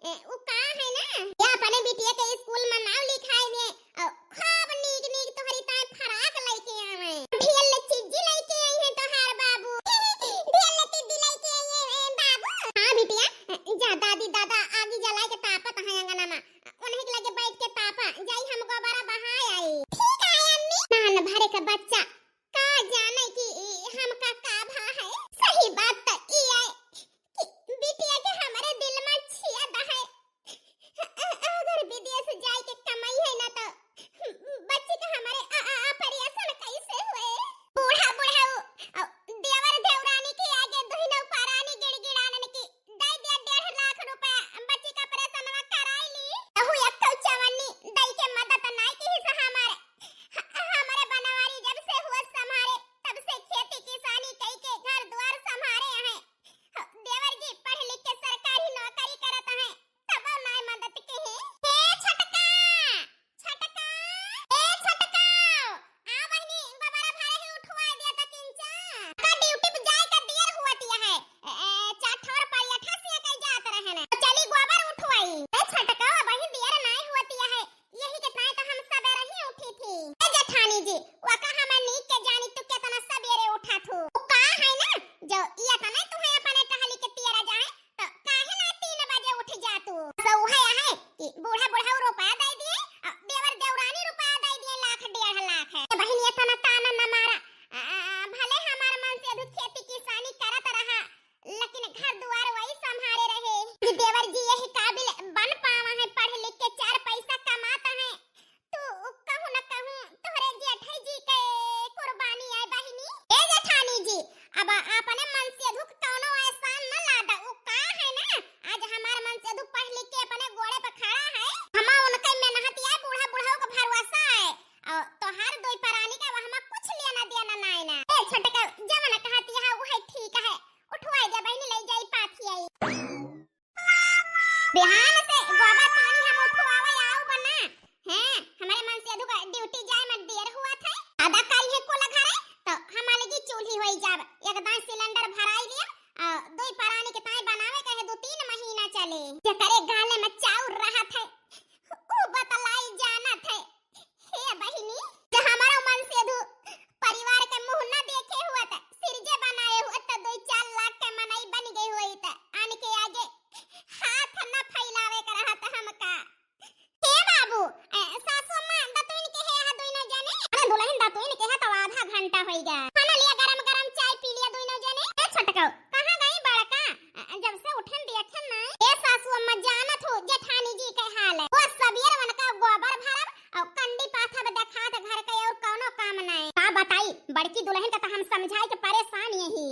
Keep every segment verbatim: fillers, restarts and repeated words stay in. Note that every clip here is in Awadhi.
ए, उ का है ना, या अपने बिटिया के स्कूल में नाव लिखाई दे, अउ खूब नीक नीक तोहरी ताई फराक लइके आवे, ढेर ले चीजी लइके आई है तोहार बाबू। ढेर ले चीजी लइके आई है, ए, बाबू। हाँ बिटिया, जा दादी दादा आगी जलाए के तापत है अंगना में, उन्हीं के लगे बैठ के तापा, जाई हम गोबरा बहाए आई। ठीक है अम्मी। नान भरे का बच्चा का जाने कि ई हमका का भा है। सही बात त ई है कि बिटिया के हमरे दिल में छिया द है। अगर विदेश जाए के कमाई है ना तो बच्ची के हमरे आ, आ, operation कैसे हुए? बूढ़ा बुढ़ाऊ, अ, देवर देवरानी के आगे दुहिनो परानी गिड़गिड़ानन की दे दिया डेढ़ लाख रुपया, बच्ची का operation कराई ली। तहु एक ठो चवन्नी दई के मदद नाई की से हमारे। ह-, हमरे बनवारी जब से हुआ संभारे, तब से खेती किसानी कई के घर द्वार संभारे हैं। देवर जी पढ़ लिख के सरकारी नौकरी करत हैं, तब नाई मदद के हैं। हे छोटका, छोटका, ए छोटका, आ बहिनी, गोबरा भरे ही उठवा दिया त किंचा। का ड्यूटी पे जाए का देर हुआ दिया है। ए, ए, चार ठोर पर यथा से कई जात रहे ना। चली गोबर उठवाई। ए छोटका, बहिनी देर नाई हुआ दिया है। यही के ताई तो हम सबेरे ही उठी थी। ए जेठानी जी, वका हमर नीक के जानी तू केतना सबेरे उठा थू। उ का है ना, जो ये तना तुम्हें अपने टहली के तियरा जाए, तो काहे ना तीन बजे उठ जा तू? तो उहे है कि बूढ़ा बुढ़ाऊ रुपया दे दिए, अ, देवर देवरानी रुपया दे दिए लाख डेढ़ लाख। ए बहिन, ये तना ताना न मारा। आ, भले हमार मन से अधू खेती किसानी करत रहा, लेकिन घर दुआर वही संभारे रहे। कि देवर जी यही काबिल बन पावा है, पढ़ लिख के चार पैसा कमाता है, तू कहूँ न कहूँ तोहरे जेठे जी के कुर्बानी आए बहिनी। ए जेठानी जी, अब अपने मन से अधू कौनो एहसान न लादा। उ का है ना, आज हमार मन से अधू पढ़ लिख के अपने गोड़े पे खड़ा है। हमा उनके मेहनतिया बूढ़ा बुढ़ाऊ का भरोसा है। और तोहार दोई परानी का वहमा कुछ लेना देना नाय ना। ए छोटका, जवन कहती है उहे ठीक है। उठवाई दे बहिनी, ले जाई पाथी आई। बिहान से गोबर पानी हम उठवावे आऊ बना। हैं, हमरे मन से अधू का ड्यूटी जाए में देर हुआ था। आधा करी है कुल घरे, तो हम अलगी चूल्ही होई जाब। एक दाई सिलेंडर भराई लिया, आ, दोई परानी के ताई बनावे कहे दो तीन महीना चले। जेकरे गाले में चाउर रहत है, उ बतलाई जानत है। हे बहिनी, जे हमारो मन से अधू परिवार के मुंह न देखे हुआ त सिरजे बनाए हुआ त दो चार लाख के मनई बन गई हुई त आन के आगे हाथ न फैलावे के रहत हमका। हे बाबू, ए, सासू अम्मा दतुइन के हे हा दुइनो जने? अरे दुलहिन दतुइन के हा तो आधा घंटा होई गा। खाना लिया, गरम गरम चाय पी लिया दुइनो जने। ए छोटकऊ, कहाँ गई बड़का? जब से उठन देखन ना। ए सासू अम्मा, जानत हो जेठानी जी के हाल है। वो सबेर उनका गोबर भरब और कंडी पाथब देखात घर के और कौनो काम नाय। का बताई, बड़की दुलहिन का तो हम समझाई के परेशान यही।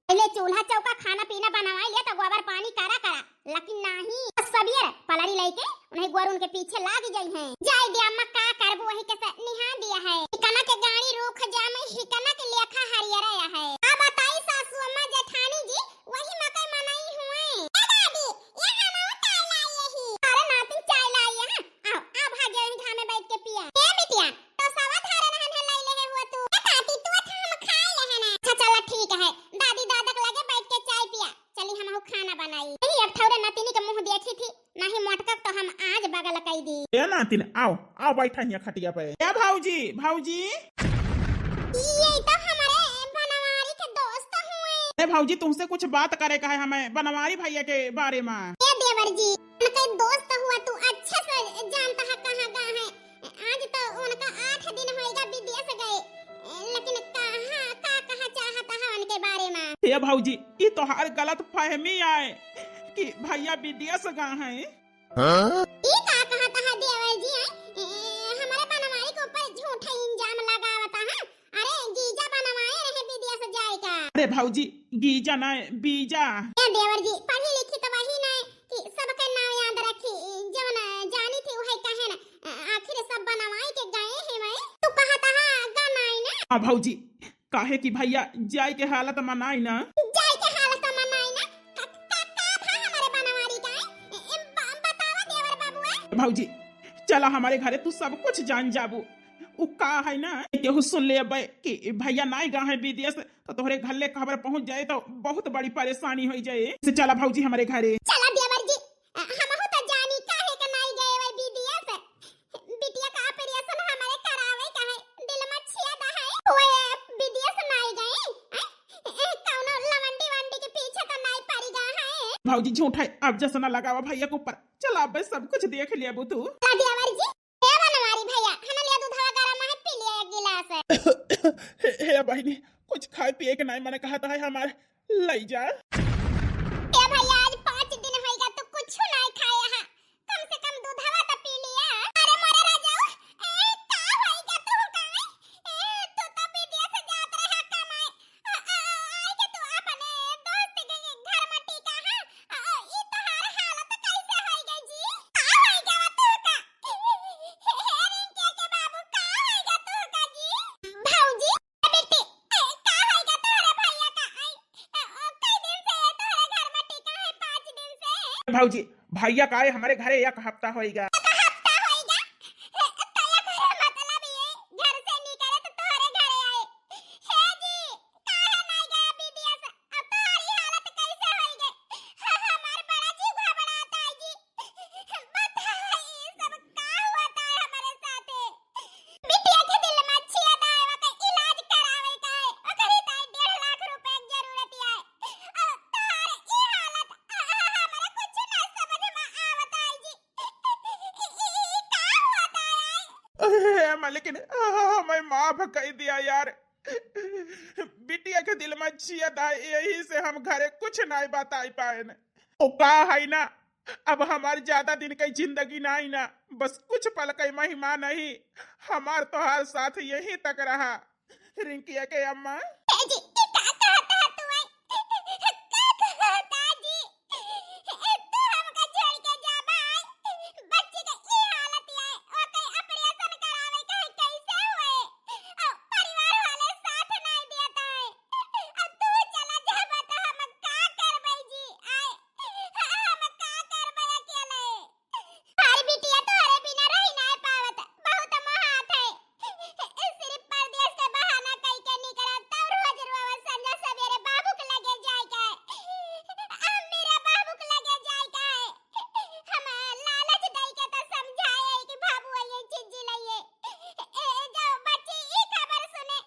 पहले चूल्हा चौका खाना पीना बनवाई लिया तो गोबर पानी करा करा, लेकिन नाही। सबेर पलरी लइके उन्हें गोरुन के पीछे लाग जाई हैं। जाए दे अम्मा, का करबू, वही के से निहा दिया है। हिकना के गाड़ी रूख जाम, हिकना के लेखा हरियर है। का बताई सासू अम्मा जेठानी जी, वही मकई मनई हुए। ए दादी, ये हम चाय लाई ही। अरे नातिन, चाय लाई है। आओ, आओ, भाग्य वही घामे बैठ के पिया। ए बिटिया, तो सवा धारे रहन है लाई ले हुआ तू। ए काकी, तू अच्छा हम खाए ले है ना। अच्छा चला ठीक है, दादी दादा के लगे बैठ के चाय पिया। चली हमहू खाना बनाई। नहीं, अब ठौरे नतिनी के मुंह देखी थी, नहीं मोटका तो हम आज बगल कई दी। ए नातिन, आओ, आओ बैठा हिया खटिया पे। ए भौजी, भौजी। ये तो हमारे बनवारी के दोस्त हुए। ए भौजी, तुमसे कुछ बात करे का है हमें बनवारी भैया के बारे में। ए देवर जी, उनके दोस्त हुआ तू अच्छे से जानता है कहाँ गा है। आज तो उनका आठ दिन होएगा विदेश गए, लेकिन कहाँ का कहा चाहता है उनके बारे में। ए भौजी, ई तोहार गलत फहमी आए कि भैया विदेश गा हैं। हाँ? ई का कहता है देवर जी, हैं? ए, हमारे बनवारी के ऊपर झूठा इल्जाम लगावता है। अरे, गीजा बनवाए रहे विदेश जाए का। अरे भौजी, गीजा ना, बीजा। ए देवर जी, पढ़ी लिखी तो वही ना कि सबके नाम याद रखी, जवन जानी थी वही कहे ना। आखिर सब बनवाई के गए हैं वही। तू कहता है गा नाई ना? हाँ भौजी, काहे कि भैया जाए के हालत में नाई ना। जाए के हालत में नाई ना? का, का, का भा हमारे बनवारी का है? ए, ए, ब-, बतावा देवर बाबू, ए? भौजी, चला हमारे घरे, तू सब कुछ जान जाबू। उ का है ना, केहू सुन ले अबे कि भैया नाई गा है विदेश, तो तोहरे घर ले खबर पहुंच जाए तो बहुत बड़ी परेशानी हो जाए। से चला भौजी हमारे घरे। चला देवर जी, अ, हमहू तो भौजी झूठ है, अब जस ना लगावा भैया के ऊपर। चला, अब सब कुछ देख लेबू तू। ला दिया हमारी जी। हे बनवारी भैया, हना लिया दूधवा गरम है, पी लिया एक गिलास। हे, हे बहिनी, कुछ खाए पिए के नाई मन कहत है हमार, लई जा। ए भैया, आज पाँच दिन होइगा, तू कुछ नाई खाए हा। कम से कम दूधवा तो पी लिया। अरे मोरे राजाऊ, ए, का होइगा तू का? ए, तू तो विदेश जात रहा कमाए। आ, आ, आ, आए के तू अपने दोस्त के घर में टिका हा। आ, आ, ई तोहार हालत कैसे होइगा जी? का होइगा तू का? हे, हे, रिंकिया के बाबू, का होइगा तू का जी? भौजी, बेटी, ए, का होइगा तोहरे भैया का? आई, ए, ओ, कई दिन से ये तोहरे घर में टिका है, पाँच दिन से। भौजी, भैया का आए हमरे घरे एक हफ्ता होइगा। एक हफ्ता होइगा? ए, तो एकर मतलब ये घर से निकले तो तोहरे घरे आए। हे जी, काहे नाई गया विदेश? अब तोहरी हालत कैसे होइगे? ह-, हमार बड़ा जी घबराता है जी। बताओ, ये सब का होता है हमारे साथे? बिटिया के दिल में छियदा है, ओकर इलाज करावे का है, ओकरी ताई डेढ़ लाख रुपया के जरूरत है। अब तोहार ई हालत, आ, आ, हमरा कुछ ना समझ में आवत है जी। ई, ई, ई का होता है? अरे मालिकिन, आ, हमें माफ कर दिया यार। बिटिया के दिल में छियदा है, यही से हम घरे कुछ नहीं बताई पाएन। ओ का है ना, अब हमार ज्यादा दिन के जिंदगी नाई ना, बस कुछ पल के मेहमान ही। हमार तोहार साथ यहीं तक रहा, रिंकिया के अम्मा। ए जी, ई का कहता है तू? आई, का कहता जी? ए, तू हमका छोड़ के जाबा? आई, बच्ची के ई हालत है, ओके ऑपरेशन करावे के है, कैसे होए? आ, परिवार वाले साथ नहीं देता है। आ, तू चला जाबा तो हम का करबै जी? आई, हम का करबै अकेले? हमार बिटिया तोहरे बिना रही नाय पावत, बहुत मोहात है। सिर्फ परदेस के बहाना कई के निकरत, तब रोज रोवत संझा सबेरे बाबू के लगे जाए के है। अब मेरा बाबू के लगे जाए के है। हम लालच दई के तो समझाए कि बाबू ये चीज लइए। ए, जब बच्ची ई खबर सुने,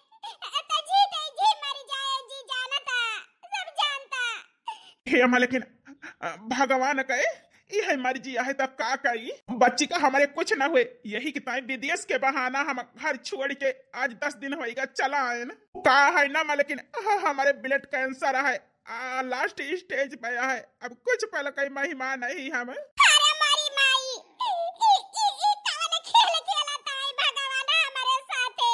तो जी दे जी मर जाए, जी जानता, सब जानता। हे अम्मा, लेकिन, अ, भगवान कहे, इहे मर्जी आहे त का करी? बच्ची का हमरे कुछ न हुए, यही के ताई विदेश के बहाना हम घर छोड़ के आज दस दिन होइगा चला आएन। का है ना मालकिन, ह-, हमरे blood cancer है, आ, last stage पे है, अब कुछ पल के मेहमान नहीं हम। अरे मारी माई, ई, ई, ई कवन खेल खेलत है भगवान हमरे साथे?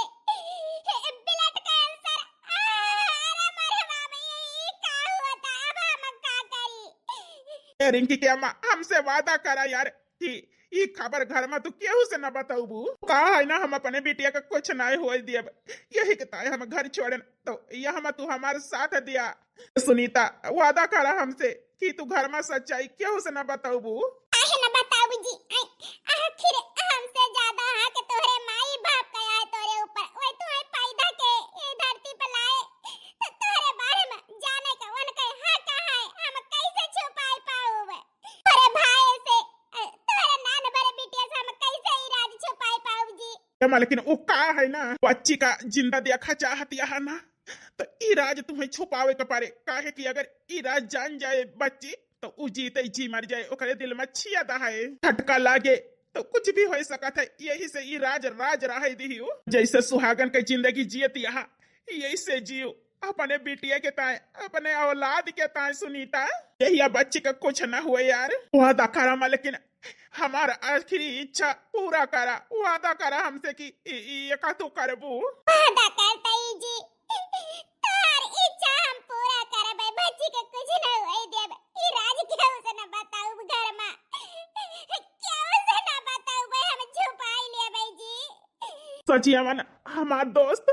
Blood cancer, आ, अरे मारे बाबा, ई का होता, अब हम का करी? ए रिंकी के अम्मा, हमसे वादा करा यार कि ई खबर घर में तू केहू से न बतौबू। का है ना, हम अपने बिटिया का कुछ नाय होए दियब, यही के ताई हम घर छोड़न, तो यह हम तू हमार साथ दिया। सुनीता, वादा करा हमसे कि तू घर में सच्चाई केहू से न बतौबू। काहे न बताऊ जी? आ-, आखिर हमसे ज्यादा हक तोहरे माई बाप का है तोरे ऊपर। वही तू है पैदा के ये धरती पे लाए, तो तोहरे बारे में जाने का उनके हक है। हम कैसे छुपाई पाऊब? तोहरे भाई से, अ, तोहरे नान भरे बिटिया से हम कैसे ई राज छुपाई पाऊब जी? ए मालकिन, उ का है ना, बच्ची का जिंदा देखा चाहत यहाँ ना, तो ई राज तुम्हें छुपावे के पड़े, काहे कि अगर ई राज जान जाए बच्ची, तो उ जीते जी मर जाए, ओकरे दिल में छियदा है, खटका लागे, तो कुछ भी हो सकत है। यही से ई राज, राज रहे दिहियो, जैसे सुहागन के जिंदगी जियत यहाँ, यही से जियो, अपने बिटिया के ताए, अपने औलाद के ताए। सुनीता, यही बच्ची का कुछ ना हुए यार, वादा करा मालकिन, हमार आखिरी इच्छा पूरा करा, वादा करा हमसे कि ई, ई, ये का तू करबू? वादा करतई जी, तोहार इच्छा हम पूरा करबै, बच्ची के कुछ न होए देब। ई राज केहू से न बताउब घर मा, केहू से न बताउब, हम छुपाई लेबै जी। सचियावन, हमार दोस्त।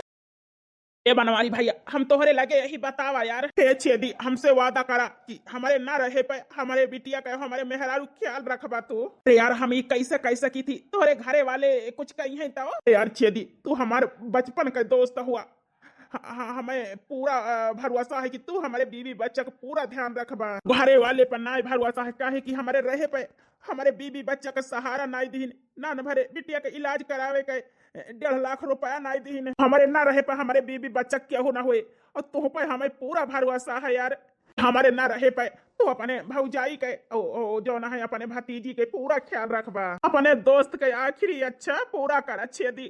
ए बनवारी भैया, हम तोहरे लगे यही बतावा यार। हे छेदी, हमसे वादा करा कि हमरे ना रहे पे हमरे बिटिया का, हमरे मेहरारू ख्याल रखबा तू। अरे यार, हम ई कैसे, कैसे की थी, तोहरे घरे वाले कुछ कही है तो? अरे यार छेदी, तू हमार बचपन का दोस्त हुआ, ह-, ह-, हमें पूरा, अ, भरोसा है कि तू हमरे बीवी बच्चा का पूरा ध्यान रखबा। घरे वाले पर नाय भरोसा है, काहे कि हमरे रहे पे हमरे बीवी बच्चा का सहारा नाय दीन, ना न भरे बिटिया का इलाज करावे के डेढ़ लाख रुपया नाय दीन। हमरे ना रहे पे हमरे बीवी बच्चा केहू ना होए, और तुह पे हमें पूरा भरोसा है यार। हमरे ना रहे पे तू अपने भौजाई के, ओ, ओ, जौन है, अपने भतीजी के पूरा ख्याल रखबा। अपने दोस्त के आखिरी इच्छा पूरा कर, छेदी,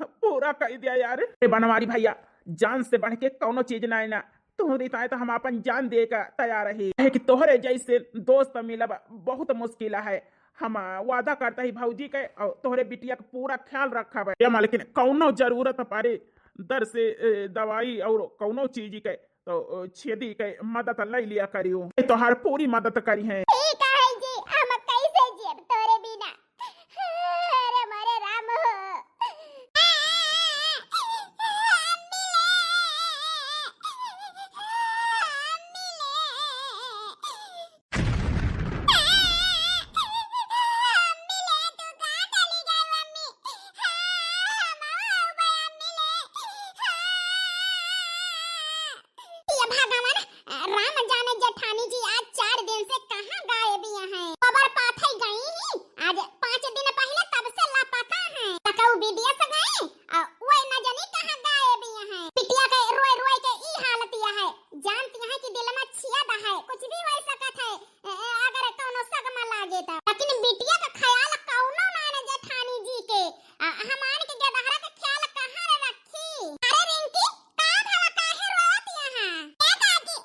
पूरा कर दिया यार। ए बनवारी भैया, जान से बढ़ के कौनो चीज ना है ना। तोहरी ताए तो हम अपन जान दे का तैयार रही, काहे कि तोहरे जैसे दोस्त मिलब बहुत मुश्किल है। हम वादा करता ही भौजी के और तोहरे बिटिया के पूरा ख्याल रखब। या मालकिन, कौनो जरूरत पड़े दर से, ए, दवाई और कौनो चीज के, तो, ओ, छेदी के मदद ले लिया करियो, ए, तोहार पूरी मदद करी है। ठीक है जी, हम कैसे जियब तोरे बिना? अरे मोरे राम हो। ये भगवान, राम जाने जेठानी जी आज चार दिन से कहाँ गायब हैं। खबर पाथे गई ही, आज पाँच दिन पहले तब से लापता हैं। तकऊ विदेश गए, आ, वो न जानी कहाँ गायब हैं। बिटिया के रोए रोए के ई हालत यह है, जानती हैं कि दिल में छियद है, कुछ भी हो सकत है। ए, ए, अगर कौनो सगमा लागे त। लेकिन बिटिया का ख्याल कौनो ना न जेठानी जी के। आ, हमान के गेदहरा के ख्याल कहाँ रे रखी? अरे रिंकी, का भवा, काहे रोवत यहाँ? ए काकी,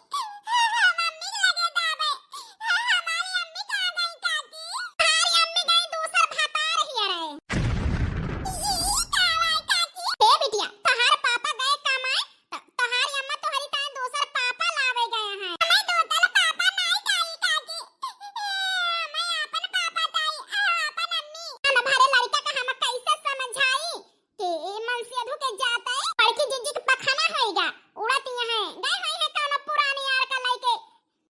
मम्मी के लगे जाबे। हमारी अम्मी कहाँ गई काकी? हमारी अम्मी गई दूसर भतार हिया रहे। ई, ई, ई का हुआ काकी? ए बिटिया, तोहार पापा गए कमाए, त-, तोहारी अम्मा तोहरी ताई दोसर पापा लावे गए हैं। हमें दोसर पापा नहीं चाहिए काकी। हमें अपन पापा चाहिए, आ, अपन अम्मी। हम भरे लड़का का हम कैसे समझाई कि ए मनसेधु के जात है, बड़की जिज्जी के पखाना होइगा, उड़त यहाँ गए हुई है कौनो पुरानी यार का लइके।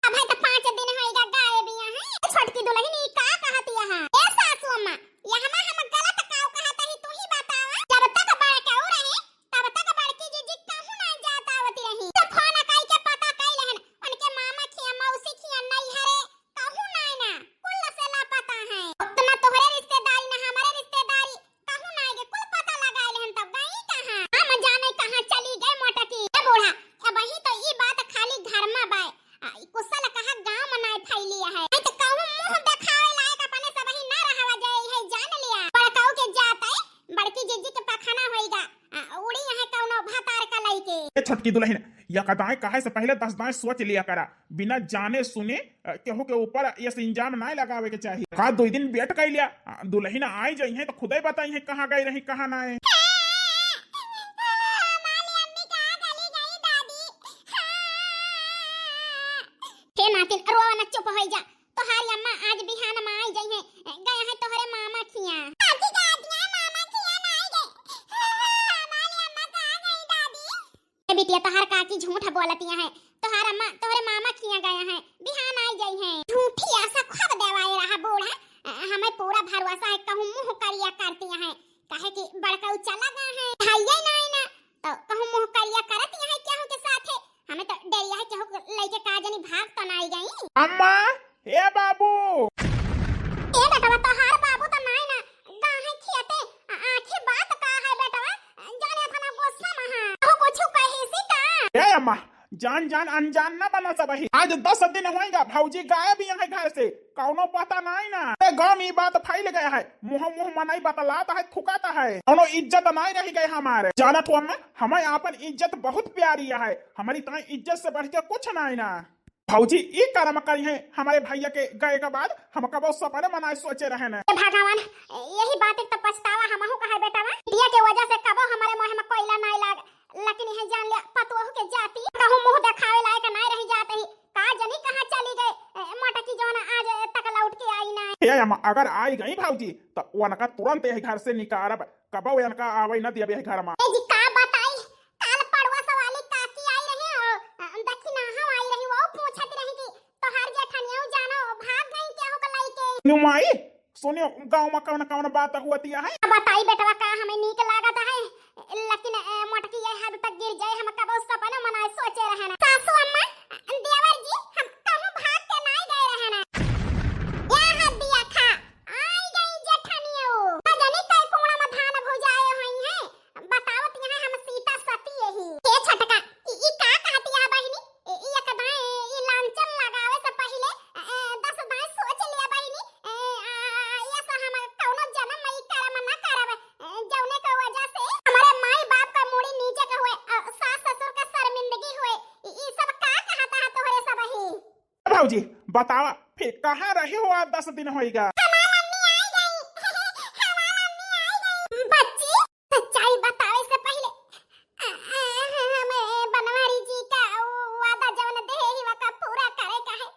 अबे तो पाँच दिन होइगा गायब यहाँ। ए छोटकी दुलहिन, ई का कहत यहाँ? ए सासू अम्मा, यहमा हम गलत काउ कहत ही, तू ही बतावा। जब तक बड़कऊ रहे, तब तक बड़की जिज्जी कहूँ ना जात आवत रही। तो फोन कई के पता कई लेहन, उनके मामा खिया, मौसी खिया, नैहरे, कहूँ ना ना, कुल से लापता है। उतना तोहरे रिश्तेदारी ना हमारे रिश्तेदारी, कहूँ ना आगे, कुल पता लगा लेहन, तब गई कहाँ? हम जाने कहाँ चली गए मोटकी। ए बूढ़ा, अबही तो ई बात खाली घर में बाय, आ, ई कुशल कहा गाँव में नाय फैली है। नहीं तो कहूँ मुँह देखावे लायक अपने सबही ना रहवा जाए, है जान लिया। बड़काऊ के जात है, बड़की जिज्जी के पखाना होइगा, आ, उड़ी यहाँ कौनो भतार का लइके। ए छोटकी दुलहिन, या कदाए कहे से पहले दस दाएं सोच लिया करा। बिना जाने सुने, अ, केहू के ऊपर ये से इंजाम नाय लगावे के चाही। का दो दिन वेट कइ लिया, अ, दुलहिन आई जइहैं तो खुदै बताइहैं कहाँ गई रही, कहाँ नाय। हे नातिन, रोवा ना, चुप होइ जा। तोहारी अम्मा आज बिहान मा आई जइहैं, गए हैं तोहरे मामा खिया। काकी, काकी, मामा खिया ना आई गए। हमारी अम्मा कहाँ गई दादी? ए बिटिया, तोहार काकी झूठ बोलतिया है। तोहार अम्मा तोहरे मामा खिया गया है, बिहान आई जइहैं। झूठी आशा खूब देवाए रहा बूढ़ा, हमें पूरा भरोसा है, कहूँ मुँह करिया करतिया है, काहे कि बड़काऊ चला गया है, हइये नाय ना, तो कहूँ मुँह करिया करतिया है केहू के साथे। हमें तो डरिया है केहू के लइके का जनी भाग तो नाय गई। अम्मा, ए बाबू। ए बेटवा, तोहार बाबू तो नाय ना, गाहे खियते, आ-, आखिर बात का है बेटवा? जाने इतना गुस्सा में है। तू कुछ कही सी का? ए अम्मा, जान जान अनजान ना बना सबही। आज दस दिन होइगा भौजी गायब यहाँ घर से, कौनो पता नाय ना। ए गाँव में ई बात फैल गया है, मुँह मुँह मनई बतलात है, थुकात है, कौनो इज्जत नाय रह गए हमारे। जानत हो अम्मा, हमें आपन इज्जत बहुत प्यारी है, हमारी ताई इज्जत से बढ़ के कुछ नाय ना। भौजी, ई कर्म करी है, हमारे भैया के गए के बाद हम कबो सपने मनाए सोचे रहे न। हे भगवान, यही बात एक तो पछतावा हमहू का है बेटवा। बिटिया के वजह से कबो हमारे मुँह में कोयला नाय लाग, लेकिन यह जान लिया पतोह के जाति कहूँ मुँह देखावे लायक नाय रह जात ही। का जनी कहाँ चली गए, ए, मोटकी जौन आज तक लौट के आई ना। हे अम्मा, अगर आई गई भौजी, तो उनका तुरंत यही घर से निकारब, कबो उनका आवे न दियब यही घर में। ए जी, का बताई, काल पड़ोस वाली काकी आई रही हो, अ, दखिनाहा आई रही, वो पूछत रही कि तोहार जेठनिया जानो भाग गई केहू के लइके। नुमाई, सुनियो, गाँव में कौन कौन बात हुआ दिया है? अब बताई बेटवा, का हमें नीक लागत है, लेकिन, ए, मोटकी ये हद तक गिर जाए, हम कबो सपना मनाए सोचे रहे ना। सासू अम्मा, देवर जी, हम कहूँ भाग के नाय गए रहे ना। या हद दिया खा, आई गई जेठनियो। न जाने कई कोना में धान भुजाए हुई हैं। बतावत यहाँ हम सीता सती यही। हे छोटका, ई, ई का कहतिया बहिनी? ई, ई एकदम, ई, ई लांच भौजी, बतावा, फिर कहाँ रही हो आज दस दिन होइगा? हमार अम्मी आई गई। हमार अम्मी आई गई। बच्ची, सच्चाई बतावे से पहिले, अ, अ, हमें बनवारी जी का उ वादा जवन देहे ही वका पूरा करे का है।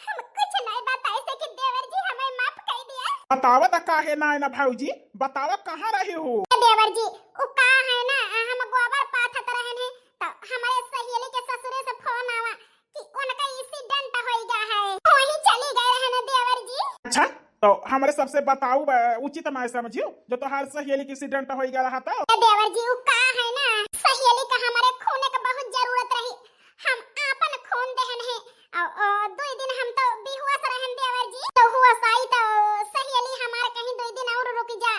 हम कुछ नहीं बताई से कि देवर जी हमें माफ कर दिया। बतावा त काहे ना, ना भौजी, बतावा कहाँ रही हो? ए देवर जी, उ का है ना, हम गोबर पाथत रहन है, त हमारे सहेली के ससुरे से फोन आवा कि उनका एक्सीडेंट होइगा है, वहीं चली गए रहन देवर जी। अच्छा, तो हमरे सबसे बताऊ बा, उचित ना समझियो, जो तोहार सहेली के एक्सीडेंट होइगा रहा तो? ए देवर जी, उ का है ना, सहेली का हमारे खून के बहुत जरूरत रही, हम आपन खून देहन है। अ, अ, दुई दिन हम तो बेहोश रहन देवर जी, तो होश आई तो सहेली हमार कहीं दुई दिन और रुक जा,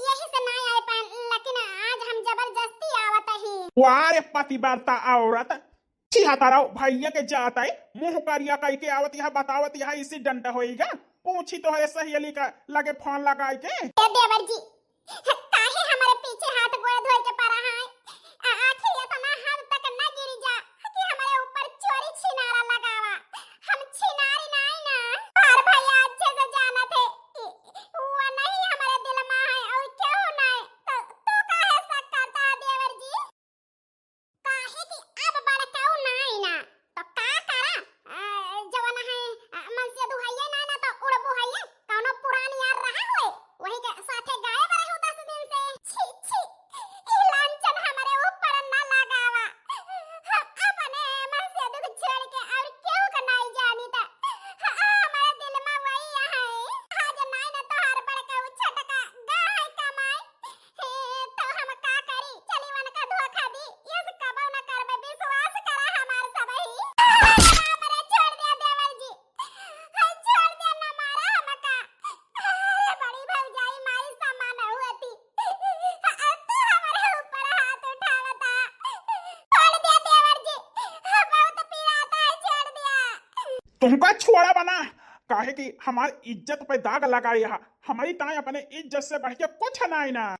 यही से ना आए पाए, लेकिन आज हम जबरदस्ती आवत ही। वाह रे पतिव्रता औरत, छिहत्तरौ भैया के जात है, मुँह करिया कई के आवत यहाँ बतावत यहाँ एक्सीडेंट होइगा। पूछी तोहरे सहेली का लगे फोन लगाई के। ए देवर जी, काहे हमारे पीछे हाथ गोड़ धोए के पड़ा है? आ-, आखिर इतना हद तक न गिरी जा कि हमारे ऊपर चोरी छिनारा लगावा। हम छिनारी नाई ना। हमार भैया अच्छे से जानत है कि वो नहीं हमारे दिल में है और क्यों नहीं। तो तू काहे शक करता है देवर जी? काहे कि अब बड़काऊ नाई ना, तो का करा? आ, जवन है, आ, मनसेधू हइये नाई ना, तो उड़बू हइये, कौनो पुरान यार रहा होए, वही के साथे गायब रहू दस दिन से। छी, छी, ई लांछन हमरे ऊपर ना लगावा। हम अपने मनसेधू के छोड़ के और केहू के नाई जानी त, हाँ, हमारे दिल में वही है। आज नाई ना तोहार बड़काऊ छोटका गा है कमाए, हे, तो हम का करी? चली उनका धोखा दी, यस कबो न करबे, विश्वास करा हमार सबही। हमरा छोड़ दे देवर जी, छोड़ दे, न मारा हमका। अरे बड़ी भौजाई माई समान हुअती, तू हमरे ऊपर हाथ उठावता। छोड़ दे देवर जी, बहुत पीड़ाता है, छोड़ दिया। तुमका छोड़ा बना, काहे कि हमार इज्जत पे दाग लगाए हा। हमरी ताई अपने इज्जत से बढ़ के कुछ नाई ना।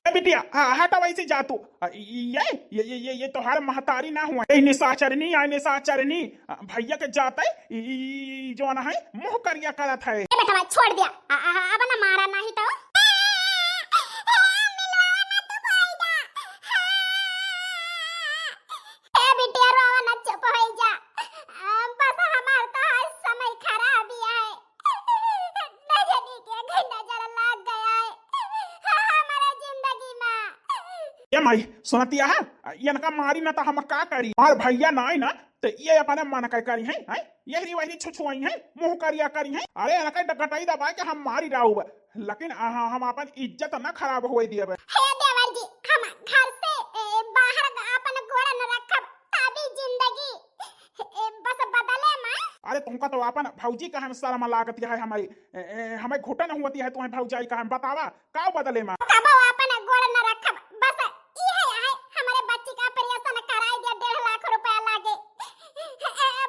ए बिटिया, हाँ, हटा वैसे जा तू। आ, ये, ये, ये, ये, ये तोहार महतारी ना हुआ। ए निशाचरनी, आ निशाचरनी, आ, भैया के जात है, ई, ई, ई, ई जौन है, मुँह करिया करत है। ए बेटवा, छोड़ दिया। आ, आ, आ, अब ना मारा नहीं तो। ए बिटिया, रोवा ना, चुप हो जा। आ, बस हमार तो आज समय खराब ही है। नजनी के घंटा जरा लाग गया है हमारे जिंदगी में। ए माई, सुनतिया है? इनका मारी ना तो हम का करी? हमार भैया ना आई ना, तो ये अपने मन का करी है, हैं? यहरी वहरी छुछुआई है, मुँह करिया करी है। अरे इनका डगटाई दबाए के हम मारी डाउब, लेकिन अहाँ हम अपन इज्जत ना खराब होए दियब। हे देवर जी, हम घर से, ए, बाहर अपन गोड़ न रखब, तभी जिंदगी, ए, बस बदले मा। अरे तुमका तो अपन भौजी का हम शर्म लागत है हमारी, ए, ए, हमें घुटन हुअती है तुम्हें भौजाई का हम बतावा। का बदले मा? कबो आपन गोड़ न रखब, बस इहे आहे, हमरे बच्ची का ऑपरेशन कराई दिया, डेढ़ लाख रुपया लागे।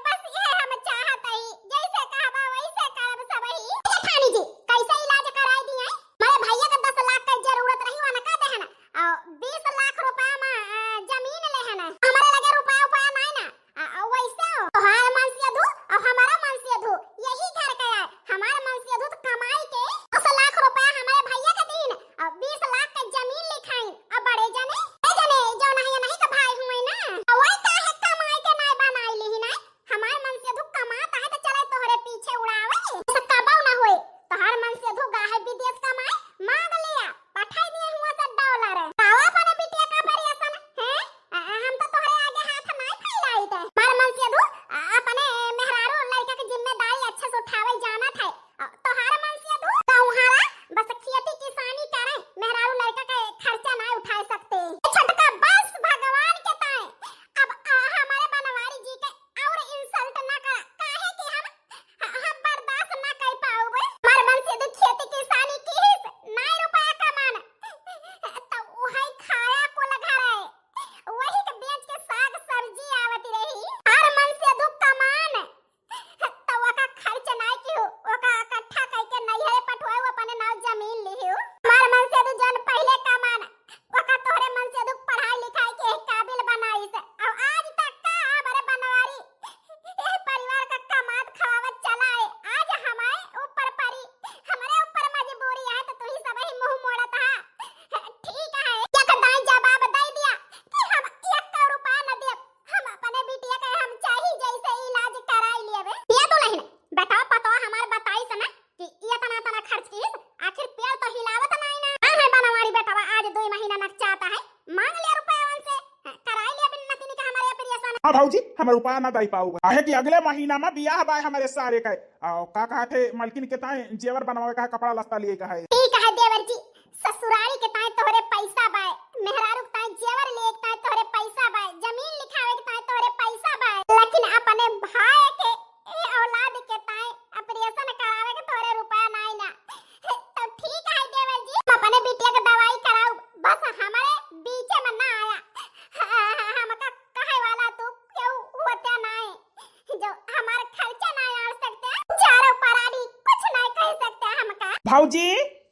बस इहे हम चाहत हई, जैसे कहबा वैसे करब सबही। जेठानी जी, कैसे इलाज कराई दिए? हमरे भैया का दस लाख का जरूरत रही, वनका देहन, और बीस लाख रुपया मा, अ, जमीन लेहन। हमरे लगे रुपया उपया नाई ना, आ, आ, वैसे हो, तोहार मनसेधू और हमारा मनसेधू यही घर का है। हमार मनसेधू तो कमाई के दस लाख रुपया हमारे भैया के दीन और बीस भौजी, हम रुपया ना दे पाउब, काहे कि अगले महीना मा बियाह बाय हमरे सारे का। अउ का कहत है, मलकिन के ताई जेवर बनवावे का है, कपड़ा लत्ता लिए का है। ठीक है देवर जी, ससुरारी के ताई तोहरे पैसा बाय, मेहरारू के ताई जेवर लिए के ताई तोहरे पैसा बाय, जमीन लिखावे के ताई तोहरे पैसा बाय, लेकिन अपने भाई के ए औलाद के ताई ऑपरेशन करावे के तोहरे रुपया नाई ना। तो ठीक है देवर जी, हम अपने बिटिया के दवाई कराउब, बस हमरे बीचे में ना आया। हमका कहे वाला तू केहू होते नाई, जो हमार खर्चा नाई आड़ सकते, चारों परानी कुछ नाई कह सकते हमका। भौजी,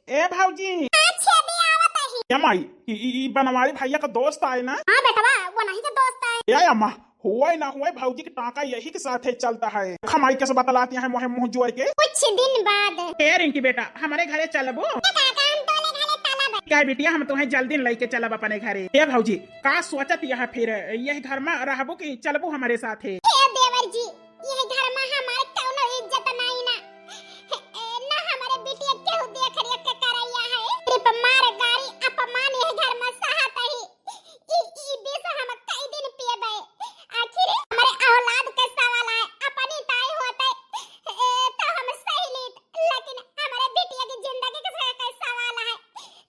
ए भौजी। अच्छा दी आवत ही। ए माई, ई, ई, ई बनवारी भैया का दोस्त आए ना? हाँ बेटवा, वो नहीं के दोस्त आए। ए अम्मा, हुए ना हुए भौजी के टाका यही के साथे चलता है। खमाई कैसे बतलाती है मोहे मुँह जोर के? कुछ दिन बाद। ए रिंकी बेटा, हमरे घरे चलबो? ए काका, हम तोले घरे चलब। का बिटिया, हम तुम्हें जल्दी लइके चलब अपने घरे। ए भौजी, का सोचत यह फिर, यह घर में रहबो कि चलबो हमरे साथे? हे देवर जी, यह घर में हमार कौनो इज्जत नाई ना। ए, ना हमारे बिटिया केहू देख रेख के करैया है। सिर्फ मार गारी अपमान यह घर में सहत ही। ई, ई विष हम कई दिन पियबे। आखिर हमरे औलाद के सवाल है, अपनी ताई होते, ए, तो हम सही लीत, लेकिन हमरे बिटिया की जिंदगी के, के सवाल है।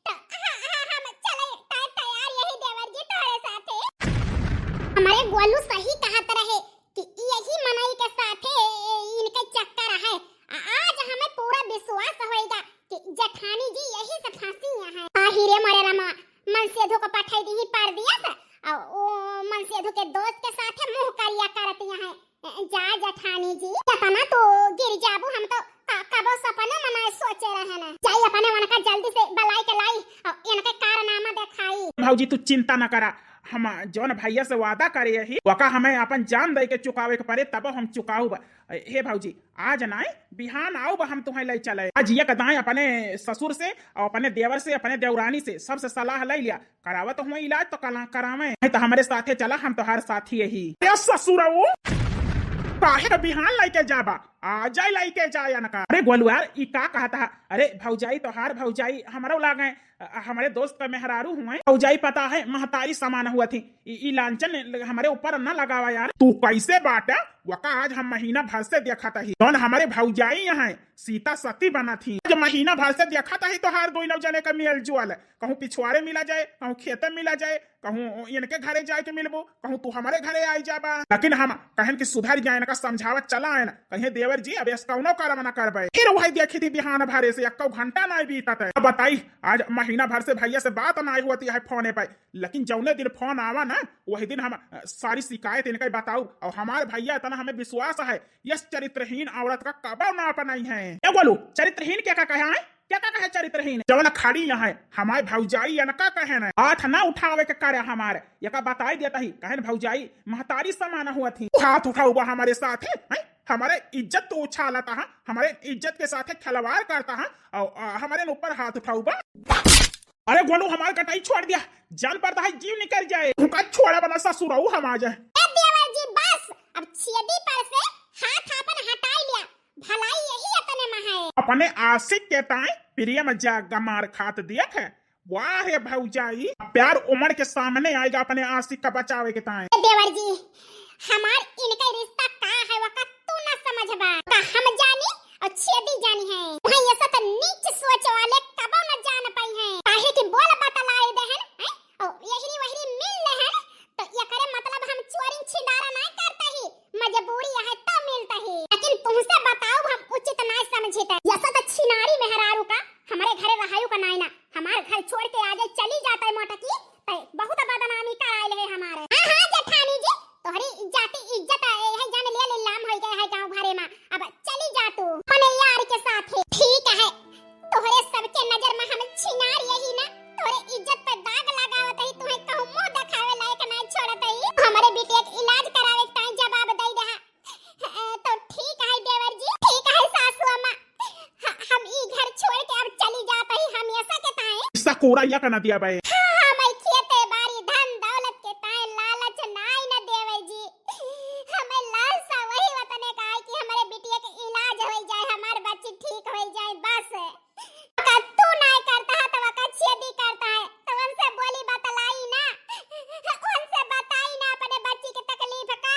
तो हाँ, हाँ, हम चले, तै-, तैयार यही देवर जी तोहरे साथे। हमरे गोलू सही कहत रहे कि यही मनई के साथे इनके चक्कर है। आ-, आज हमें पूरा विश्वास होएगा कि जेठानी जी यही से फंसी हैं। आही रे मोरे रामा, मनसेधु को पठाई दी परदेस, और ओ मनसेधु के दोस्त के साथे मुँह करिया करती हैं। जा जेठानी जी, इतना तो गिर जाबू, हम तो क-, कबो सपना में ना सोचे रहे ना। जाई अपने उनका जल्दी से बलाई के लाई और इनके कारनामा दिखाई। भौजी तू चिंता न करा, हम जौन भैया से वादा करे यही, वका हमें अपन जान दे के चुकावे के पड़े, तब हम चुकाउब। हे भौजी, आज नाई, बिहान आउब हम तुम्हें ले चले। आज ये कदाएं अपने ससुर से और अपने देवर से, अपने देवरानी से, सबसे सलाह ले लिया। करावत हुए इलाज तो कला करावे। नहीं तो हमरे साथे चला, हम तोहार साथी यही। ए ससुरऊ, काहे का बिहान लइके जाबा? आ जाए लइके जाए अनका। अरे गोलुआर, ई का कहत हा? अरे भौजाई तोहार भौजाई हमरो लागे, अ, हमरे दोस्त का मेहरारू हुए। भौजाई पता है महतारी समान हुआ थी। ई, ई लांछन हमरे ऊपर न लगावा यार। तू कैसे बाटा? वका आज हम महीना भर से देखत ही। जौन हमरे भौजाई यहाँ सीता सती बनत ही। आज महीना भर से देखत ही तोहार दोनों जने का मेल जोल। कहूँ पिछवाड़े मिला जाए, कहूँ खेते मिला जाए, कहूँ इनके घरे जाए के मिलबो, कहूँ तू हमरे घरे आई जाबा। लेकिन हम कहन कि सुधर जाए, इनका समझावत चला आए ना, कहे देवर जी अब ऐसा कौनो काम ना करबे। फिर वही देखी थी बिहान भरे से एक्को घंटा नाई बीतत है। अब बताई, आज महीना भर से भैया से बात नाई होती है फोने पे, लेकिन जौने दिन फोन आवा ना, वही दिन हम, अ, सारी शिकायत इनका बताऊ। और हमार भैया इतना हमें विश्वास है, यस चरित्रहीन औरत का कबो ना अपनाई है। ए गोलू, चरित्रहीन क्या का कहा है? क्या का कहे चरित्रहीन? जवन खड़ी यहाँ है, हमारे भौजाई इनका कहे ना, हाथ ना उठावे के करे हमारे, यका बताई देता ही, कहन भौजाई महतारी समान हुआ थी। हाथ उठाउबा हमारे साथ है, हैं? हमारे इज्जत तो उछालता है, हमारे इज्जत के साथ खिलवाड़ करता है और, अ, हमारे ऊपर हाथ उठाउबा। अरे गोलू, हमार कटाई छोड़ दिया, जान पड़ता है जीव निकल जाए। उनका छोड़ा बना ससुराऊ हम आ जाए। ए देवर जी बस, अब छेदी पर से हाथ आपन हटाई लिया, भलाई यही इतने में है। अपने आशिक के ताई प्रेम जाग मार खात देख है। वाह रे भौजाई, प्यार उमड़ के सामने आएगा अपने आशिक का बचावे के ताई। ए देवर जी, हमार इनका रिश्ता का है वका तू ना समझबा। का हम जानी और छेदी जानी है। वहाँ ये सब नीच सोच वाले कबो न जान पाई हैं। काहे कि बोल बतलाए दे हैं, हैं? और यहरी वहरी मिल ले हैं, तो एकरे मतलब हम चोरिन छिनारा ना करता ही, मजबूरी है तो मिलता ही। लेकिन तुमसे बताओ हम उचित ना समझित। ये सब छिनारी मेहरारू का हमरे घरे रहायु का नाई ना, हमार घर छोड़ के आजे चली जाता है मोटकी, तै बहुत बदनामी कराए ले हमारे। हाँ, हाँ, जेठानी जी, तोहरी जाति इज्जत है, यही जान ले लीलाम होई गए है गाँव भरे में। अब चली जा तू अपने यार के साथ है। ठीक है, तोहरे सबके नजर में हम छिनार यही ना, तोहरे इज्जत पर दाग लगावत ही, तुम्हें कहूँ मुँह दिखावे लायक ना छोड़त ही। हमारे बिटिया के इलाज करावे के ताई जवाब दे दे। तो ठीक है देवर जी, ठीक है सासू अम्मा, ह-, हम ई घर छोड़ के अब चली जात ही, हम ऐसा के ताई। सकोरा या कना दिया बे। हाँ, हमें खेते बाड़ी धन दौलत के ताई लालच नाई न देवर जी, हमें लालसा वही वतने का है कि हमारे बिटिया के इलाज हो जाए, हमार बच्ची ठीक हो जाए बस। का तू नाय करता है तो वका छेदी करता है, तो उनसे बोली बतलाई ना, उनसे बताई ना अपने बच्ची के तकलीफ का।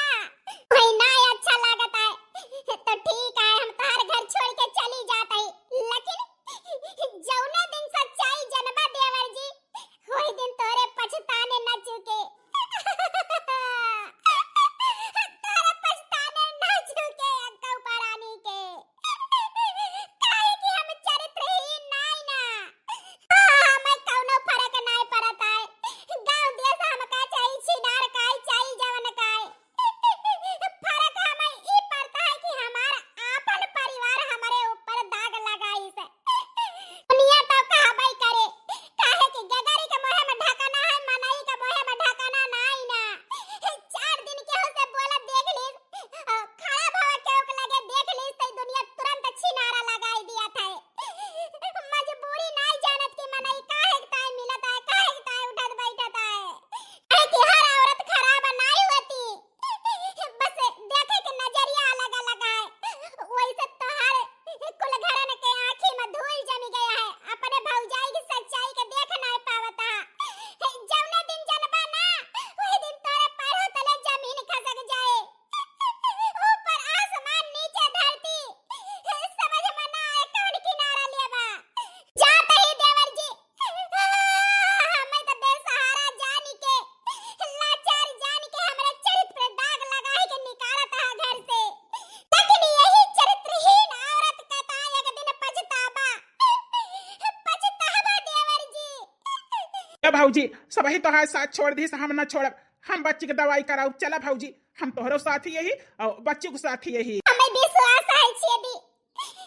ए भौजी, सबही तोहार साथ छोड़ दिहिस, हम ना छोड़ब। हम बच्ची के दवाई कराउब। चला भौजी, हम तोहरो साथ ही यही और बच्ची के साथ ही यही। हमें विश्वास है छेदी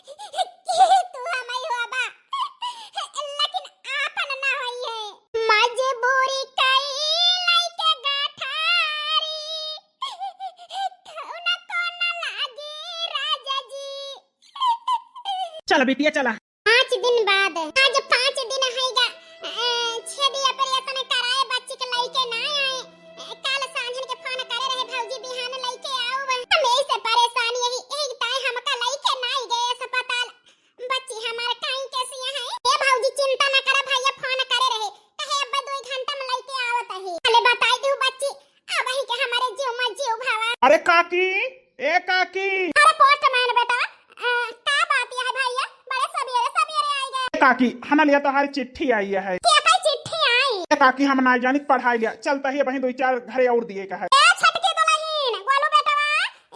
कि तू हमें होबा, लेकिन आपन ना होई है। मजबूरी कई लइके गठारी, थुन को न लागे राजा जी। चला बिटिया, चला। पाँच दिन बाद, आज पाँच दिन हैगा, अ, छेदी operation कराए बच्ची के लइके ना आए। अ, काल सांझन के फोन करे रहे भौजी, बिहान लइके आउब। हम यही से परेशान यही, एक ताए हमका लइके ना गए अस्पताल। बच्ची हमार काई कैसी है? ए भौजी चिंता ना करा, भैया फोन करे रहे, कहे अब दो घंटा में लइके आवत है। अले बताई दू बच्ची, अबही के हमारे जीव में जीव भवा। अरे काकी, ए काकी। अरे पोस्टमैन बेटा, अ, का बात है भैया? बड़े सबेरे सबेरे आई गए। ए काकी, हना लिया तोहार चिट्ठी आई है। क्या का चिट्ठी आई? ए काकी, हम ना जानित पढ़ाई लिया। चलता ही अबही दो चार घरे और दिए का है। ए छटके दुलहिन, गोलू बेटवा,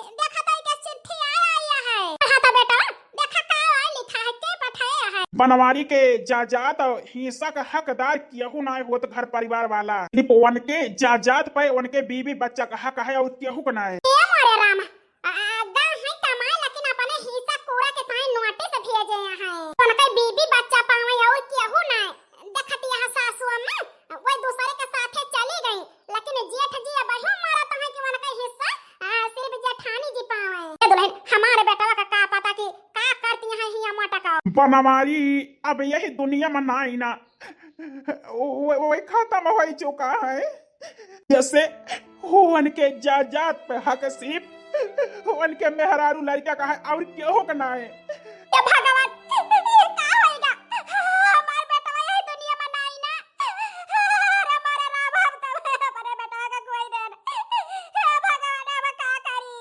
देखा ताई के चिट्ठी आई, आई है। पढ़ा ता बेटा, देखा का आई लिखा है, के पठाए है। बनवारी के जायदाद और हिस्सा का हकदार केहू ना होत घर परिवार वाला। सिर्फ उनके जायदाद पे उनके बीवी बच्चा का हक है और केहू का ना है। ए मोरे राम, आ, आ, गा है कमाए लेकिन अपने हिस्सा पूरा के ताई नोटिस भेजे हैं। उनके बीवी बच्चा पावे और केहू ना है। देखती है सासू अम्मा, वही दूसरे के साथे चली गई, लेकिन जेठ जी अबहियो मारत हैं कि उनका हिस्सा, आ, सिर्फ जेठानी जी पावे। ए दुलहिन, हमारे बेटवा का का पता कि का करती हैं हिया मोटका। बनवारी अब यही दुनिया में ना आई ना, वो, वो, वो खत्म हो चुका है। जैसे वो उनके जायदाद पे हक सिर्फ उनके मेहरारू लड़का का है और केहू का ना है। ए भगवान, ये का होइगा? हमार बेटवा यही दुनिया में नाई ना। अरे मोरे राम, हम तो अपने बेटवा का खोई देन। हे भगवान, अब का करी?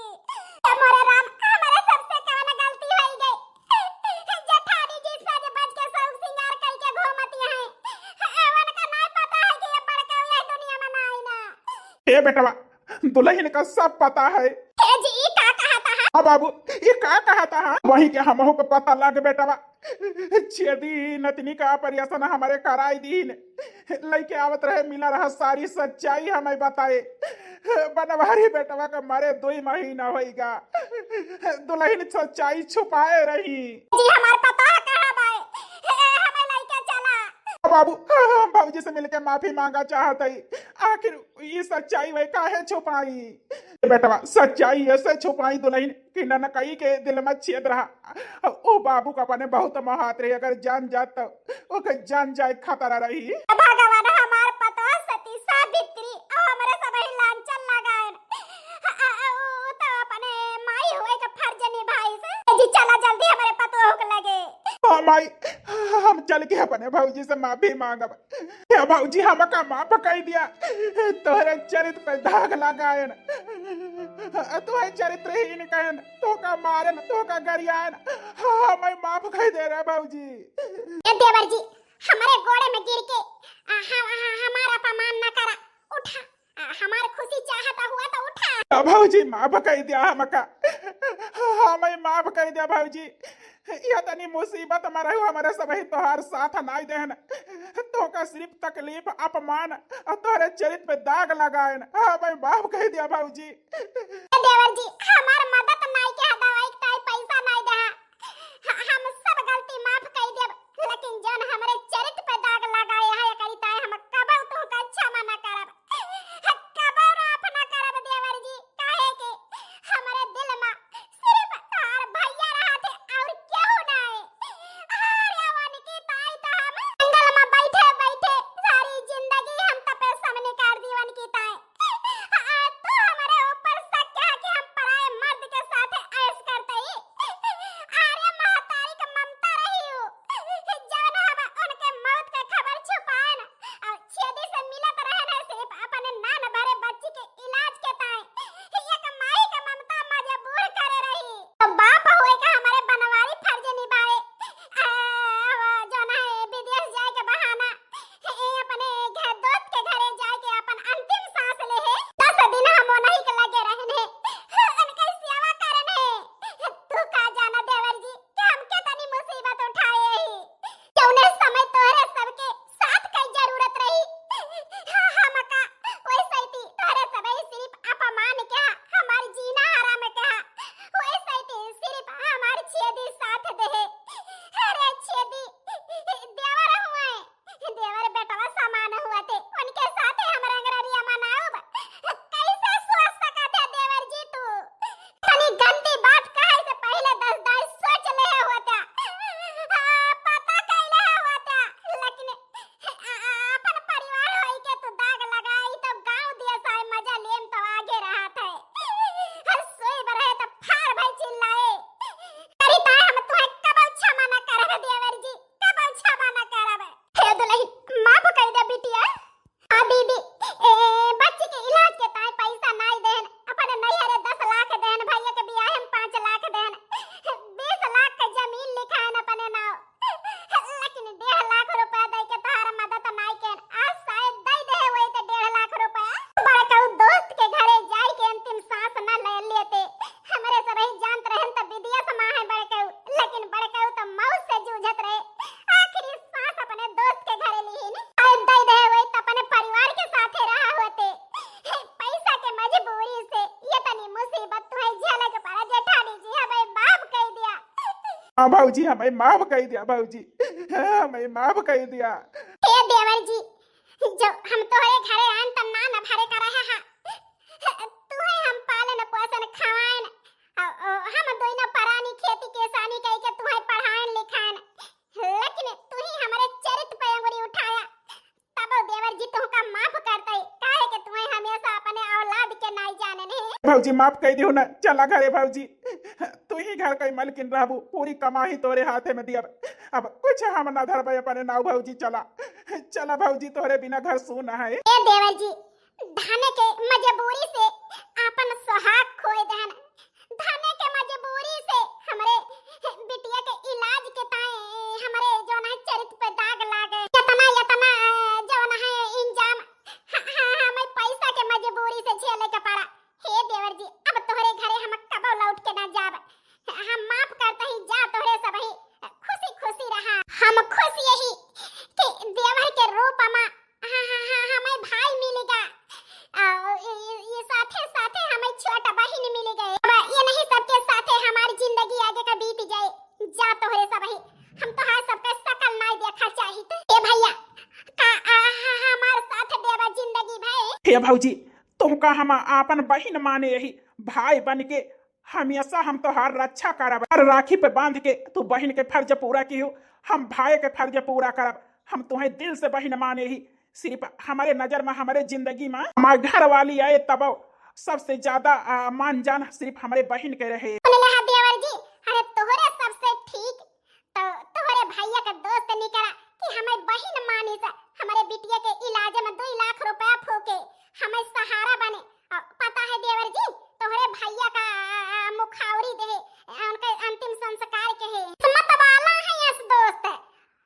हे मोरे राम, हमारे सबसे कवन गलती होई गई? जेठानी जी सज बज के शौक सिंगार कई के घूमती हैं। उनका नाई पता है कि ये बड़का यही दुनिया में नाई ना। ए बेटवा, दुलहिन का सब पता है। ए जी, ई का कहता है? हाँ बाबू, ई का कहता है? वही के हमहू के पता लग बेटवा। छेदी नतनी का operation हमरे कराई दीन। लइके आवत रहे, मिला रहा सारी सच्चाई हमें बताए। बनवारी बेटवा का मरे दुई महीना होइगा। दुलहिन सच्चाई छुपाए रही। जी, हमार पता कहाँ बाए? हमें लइके चला। बाबू, हम भौजी से मिलके माफी मांगा चाहत हई। आखिर ई सच्चाई वह काहे छुपाई? बेटवा, सच्चाई ऐसे छुपाई दुलहिन कि ननकई के दिल में छेद रहा। ओ बाबू का अपने बहुत महत्व रही, अगर जान जात तो ओके जान जाए खतरा रही। भगवान हमार पतोह सती सावित्री और हमरे सबही लांछन लगाएन। अ, अ, उ तो अपने माई होए के फर्ज निभाइस। ए जी, चला जल्दी हमरे पतोह के लगे। हाँ माई, हम चल के अपने भौजी से माफी मांगब। हे भौजी, हमका माफ कई दिया, तोहरे चरित्र पे दाग लगाएन। तोहरे चरित्रहीन कहन, तोहका मारन, तोहका गरियाएन, हमें माफ कई दे रे भौजी। ए देवर जी, हमरे गोड़े में गिर के, आ, हम, आ, हमारा अपमान न करा। उठा, आ, हमार खुशी चाहता हुआ तो उठा। आ, भौजी, माफ कई दिया हमका, हमें माफ कई दिया भौजी। यह तनी मुसीबत में रहू, हमरे सबही तोहार साथ नाई देहन। तोहका सिर्फ तकलीफ, अपमान और तोहरे चरित्र पे दाग लगाएन। हमें माफ कई दिया भौजी। ए देवर जी, हमार मदद नाई के दवाई के ताई पैसा नाई देहा। ह-, हम सब गलती माफ कई देब, लेकिन जौन हमरे चरित्र पे दाग लगाए है, एकरी ताई हम कबो तोहका क्षमा ना करब। कबो माफ ना करब देवर जी, काहे के हमरे दिल में सिर्फ तोहार भैया रहत है और केहू नाई। अरे उनकी ताई तो हम जंगल में बैठे बैठे सारी जिंदगी हम तपस्या में निकाल दी उनकी ताई। आ, तू हमरे ऊपर शक है कि हम पराई हाँ भौजी, हमें माफ कइ दिया भौजी, हमें माफ कइ दिया। हे देवर जी, जब हम तोहरे घरे आएन त ना न भरे का रहे हा। तुहे हम पालन पोषण खवाएन, अ, अ, हम दोनों परानी खेती किसानी कइ के तुहे पढ़ाएन लिखाएन, लेकिन तुही हमरे चरित पे अंगुरी उठाया। तबो देवर जी तुहका माफ करतई, काहे के तुहे हमेशा अपने औलाद के नाई जाने नहीं। भौजी माफ कइ दियो ना, चला घरे भौजी, तुही घर कइ मलकिन रहबू, पूरी कमाई तोरे हाथे में दियब, अब कुछ हम ना धरबे अपने नाव भौजी, चला, चला भौजी, तोरे बिना घर सून है। ए देवर जी, धने के मजबूरी से आपन सुहाग खोए देहन, धने के मजबूरी से हमरे बिटिया के इलाज के ताए हमरे जौन है चरित पे दाग लागे। यतना, यतना, अ, जौन है इंजाम, ह-, ह-, हमें पैसा के मजबूरी से झेले के पड़ा। हे देवर जी, अब तोहरे घरे हम कबो लौट के ना जाब। हम माफ करता ही, जा तोहरे सबही खुशी खुशी रहा। हम खुश यही कि देवर के रूप में हाँ, हाँ, हाँ, हमें भाई मिलेगा। आ, ये, ये, ये साथे साथे हमें छोटा बहिन मिल गए। अब ये नहीं सबके साथे हमारी जिंदगी आगे का बीत जाए। जा तोहरे सबही, हम तोहार सबका शकल नाई देखा चाहित। ए भैया, का, आ, ह-, हमार साथ देवा जिंदगी भर। हे भौजी, तुमका हम आपन बहिन माने यही, भाई बन के हमेशा हम तोहार रक्षा करब। हर राखी पे बांध के तू बहिन के फर्ज पूरा किहो, हम भाई के फर्ज पूरा करब। हम तुहे दिल से बहिन माने ही, सिर्फ हमरे नजर में, हमरे जिंदगी में हमार घर वाली आए तब सबसे ज्यादा, आ, मान जान सिर्फ हमरे बहिन के रहे। सुन ले हा देवर जी, अरे तोहरे सबसे ठीक तो तोहरे भैया के दोस्त निकरा कि हमें बहिन मानी से हमरे बिटिया के इलाज में दो लाख रुपया फूके हमें सहारा बने। आ, पता है देवर जी, तोहरे भैया का, आ, आ, मुखावरी दे, आ, उनके अंतिम संस्कार के है। किस्मत वाला है यस दोस्त,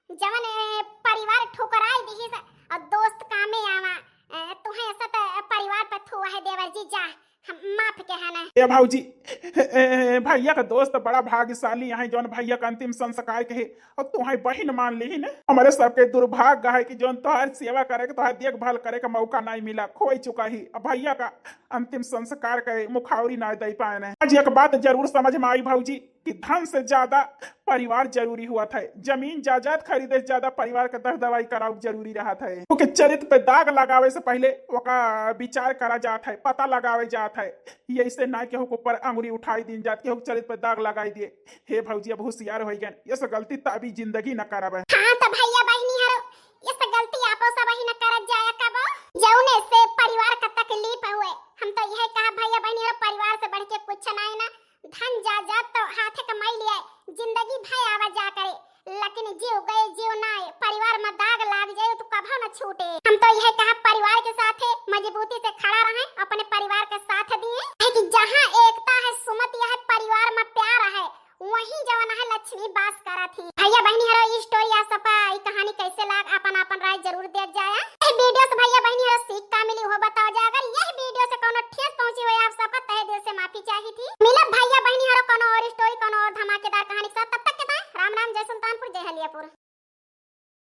जवन, ए, परिवार ठुकराई दिही से और दोस्त कामे आवा। ए, तुहे ऐसा त परिवार पे थुआ है देवर जी, जा हम माफ के है ना। ए भौजी, ए, ए, भैया का दोस्त बड़ा भाग्यशाली है, जौन भैया का अंतिम संस्कार के है और तुहे बहिन मान ली ना। हमरे सबके दुर्भाग्य है कि जौन तोहार सेवा करे के, तोहार देखभाल करे का मौका नहीं मिला, खोई चुका ही। अब भैया का अंतिम संस्कार के मुखावरी नहीं दे पाए ने। आज एक बात जरूर समझ में आई भौजी कि धन से ज्यादा परिवार जरूरी हुआ था, जमीन जायदाद खरीदे से ज्यादा परिवार के दर दवाई कराव जरूरी रहा था। ओके चरित्र पे दाग लगावे से पहले ओका विचार करा जात है, पता लगावे जात है। ये ऐसे ना केहू के ऊपर अंगुरी उठाई दीन जात, केहू के चरित्र पे दाग लगाई दिए। हे भौजी, अब होशियार होइ गए, ये सब गलती त अभी जिंदगी न करब। हाँ, तो भैया बहिनी हरो, ये सब गलती आपो सब ही न करत जाया कबो। जौने से परिवार का तकलीफ हुए, हम तो यह कहा भैया बहिनी हरो, परिवार से बढ़ के कुछ ना है ना, धन जायदाद तो हाथे कमाई लिया, जिंदगी भर आवा जा करे, लेकिन जीव गए जीव ना आए, परिवार में दाग लाग जाए तो कभो न छूटे। हम तो यह कहा परिवार के साथे मजबूती से खड़ा रहें, अपने परिवार